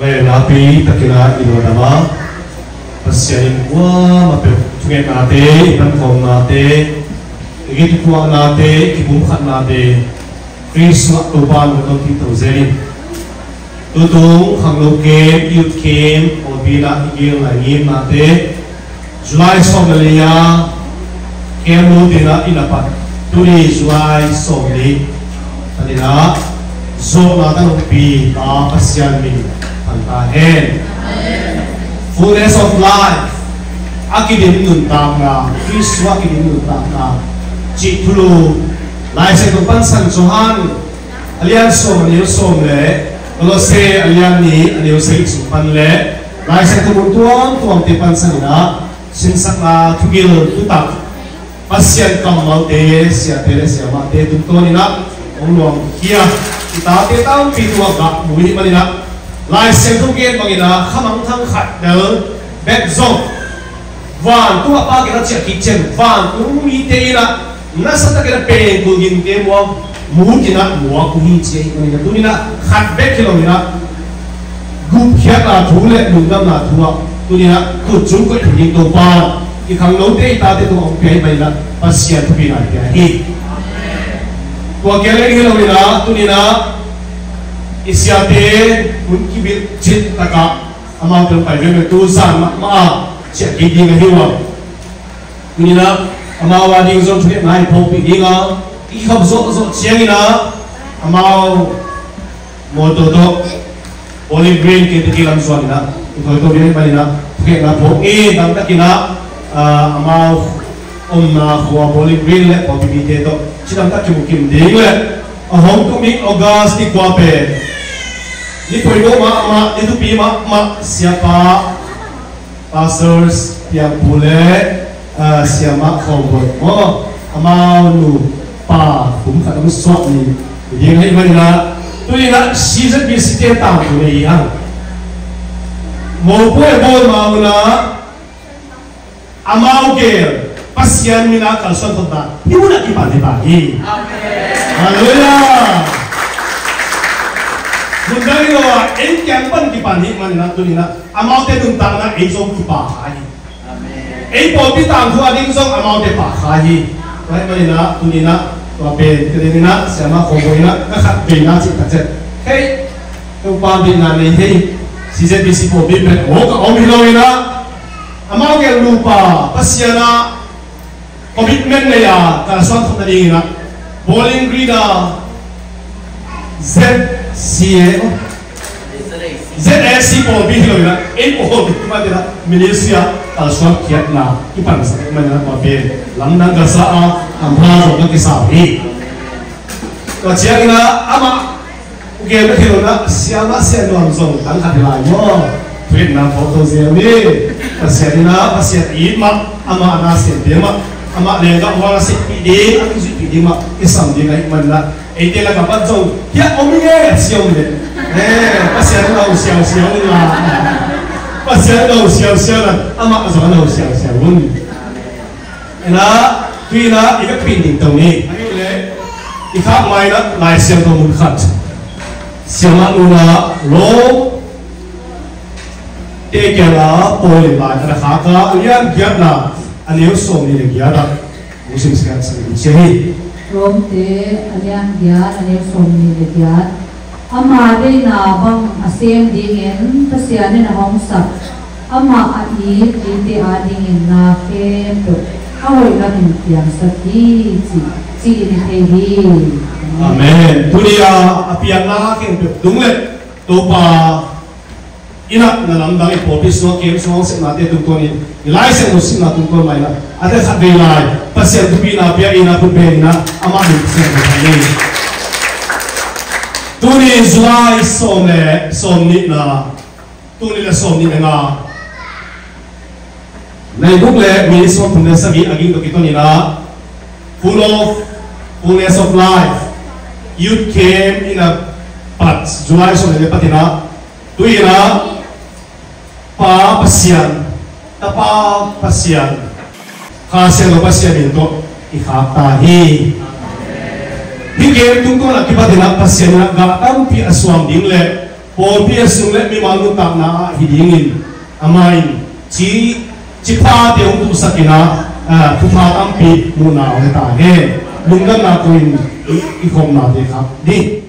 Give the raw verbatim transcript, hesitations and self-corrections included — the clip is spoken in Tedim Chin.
Leh napi takin ah i lungdam a, Pasian in kuamah peuh thungetnate, i pankhawmnate, i kithutuahnate, i kipumkhatnate Khrist sungah Topa in hong tonpih to zel in. Tutung khangno camp, youth camp, pawlpi in ah i geel lai ngimnate, July sawm le li-a camp lut in ah i na pan, tuni July sawmnih panin ah zawhna tawh hong pi Pa Pasian min thang ta hen. Fullness of life, a kidim nuntakna, Khrist sungah a kidim nuntakna cih thulu Lai Siangtho pansan Johan a lian sawm, a neu sawm le Kolose a lian nih, a neu sagih sung pan le Lai Siangtho mun tuamtuamte pansan in ah sinsakna thugil thutak, Pasian kammalte, siate le siamahte tungtawn in ah hong luangkhia i tate tampi tungah gah mu i hih manin ah, Lai Siangtho gen bangin ah khamangthang khat bel bek zong vantung a Pa kiang a ciah kik ciang vantung mite in ah nasa takin a pengkul gingte muak, mut in ah muak uh hi ci ahih manin ah, tuni in ah khat bek hi lo in ah, gupkhiatna thu le lungdamna thu ah tuni in ah khut sung koih thei ding Topa i khangnote, i tate tungah hong pia ahih manin ah Pasian thupina i pia hi. Tua kia leng hi lo in ah, tuni in ah i siate hun kibil cit takah amaute hong pai veve, tu zan mahmah a ciah kik ding ahi uh a, tuni in ah amau a ding zong thungetna i phawkpih ding a, i kikhop zawhzawh ciangin ah amau mawtaw tawh Bowling Green K T K lam zuan in ah i tawitawi ding ahih manin ah thungetna phawk ni. Damtakin ah, ah, amau omna khua Bowling Green le pawlpi mite tawh cidamtak kimu kim ding le a hong tung ding August ni kua pen ni poimawh mahmah, ni thupi mahmah Siapa Pastors Piangpu le, ah, Siamah Khawmbawi maw, amau nupa kum khat hong suak ni ding ahih manin ah, tuni in ah C Z B C te tangthu nei hi hang. Mopawi a bawl ma un ah amau gel Pasian min a kalsuan khopna hih mun ah kipan hi ta hi. Amen. Halleluiah. Mun dang hi lo ah ei kiang pan kipan hi manin ah, tuni in ah amaute nuntakna ei zong kipa kha hi. Ei pawlpi tangthu a ding zong amaute pha kha hi. Tua ahih manin ah tuni in ah tua pen ka ding in ah Siamah Khawmbawi in ah ka khat veina cih tak ciang, hei, Topa deihna nei hei, C Z B C pawlpi pen aw ka om hi lo in ah, amau gel nupa Pasian ah commitment nei a kalsuan khopna ding in ah Bowling Green a Z C A, Z A C pawlpi hi lo in ah, ei pawlpi mah in ah ministry ah kalsuan khiatna kipan sak ahih manin ah tua pen lamdang ka sa a, hampha zong ka kisa uh hi. Tua ciangin ah amah u gen bek hi lo in ah, siamah Sia Nuam zong tang khat hi lai maw. Thuhilhna phawk to zel ni. Pasian in ah, Pasian it mah, amah a nasemte mah, amah lenggah hual a sepih ding, a kizuihpih ding mah kisam ding ahih manin ah, eite lakah pat zong hiah om hi nge a ci om leh, eh, Pasian in a husiausiau in la, Pasian in a husiausiau in, amah zong a na husiausiau un. Ina, tu ina, i vekpi in ding to ni. I khak mai na, Lai Siangtho mun khat. Siamah nuna, Rom te kianga Paul in lai a na khak a, a lian giatna, a neu sawmnih le giat ah. Hong simsiat sak in cia hi. Rom te a lian giat, a neu sawmnih le giat. Ama deihna bang a sem dingin Pasian in a hong sak, amah a it, ite adingin na khempeuh a hoih lamin piangsak hi, ci, ci-in i thei hi. Amen. Tuni a, a pianna khempeuh tung le Topa in a na lamdang i pawlpi sungah kem sungah hong sepnate tungtawnin, i Lai Siangtho simna tungtawn mah in a, a te khat vei lai Pasian thupina pia in a, khut beng in a, amah min Pasian thupina. Tuni July sawm le sawmnihna, tuni le sawmnih le nga, nai guk le minit sawm thum le sagih a ging tawh kiton in a, Full of, Fullness of Life Youth Camp in a pat, July sawm le nga pat in a, tu in a, Pa Pasian, Tapa Pasian, Kha Siangtho Pasian min tawh i khak ta hi. Hih game tungtawn a kipat in a Pasian in a gah tampi a suang ding le Pawlpi a sung le mimal nuntakna ah hi dingin amah in ci, ciphate hong tuhsak in ah, ah, thupha tampi muhna hong ta hen. Lungdamna tawh in i, i khopnate khak ding.